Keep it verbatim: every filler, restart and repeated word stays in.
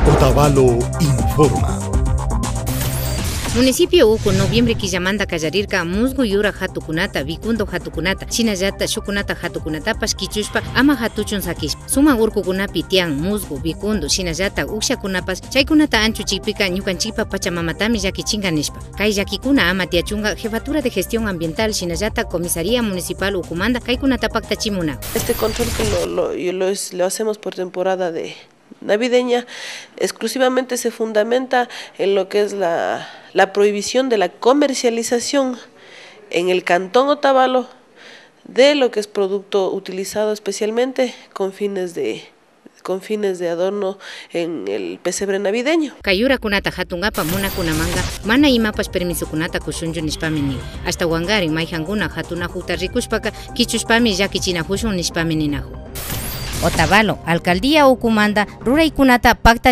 Otavalo informa. Municipio uku noviembre killamanta kallarirka musgo yurak hatukunata, vicundo hatukunata, shinallata shukunata hatukunatapash kichushpa ama hatuchun sakishpa. Sumak urkukunapi tiyan musgo, vicundo, shinallata ukshakunapash, chaykunata anchuchikpika ñukanchikpa pachamamatami llakichinka nishpa. Kay llakikuna ama tiyachunka Jefatura de Gestión Ambiental shinallata Comisaría Municipal ukumanta kaykunata paktachimuna. Este control que lo, lo, lo, lo hacemos por temporada de navideña, exclusivamente se fundamenta en lo que es la, la prohibición de la comercialización en el cantón Otavalo de lo que es producto utilizado especialmente con fines de, con fines de adorno en el pesebre navideño. Kay yurakunata hatunkapa munakunamanka mana imapash permisokunata kushunchu nishpami nin. Ashtawankarin mayhankuna hatunakukta rikushpaka kichushpami llakichinakushun nishpami ninakun. Otavalo alcaldía ukumanta ruraykunata pakta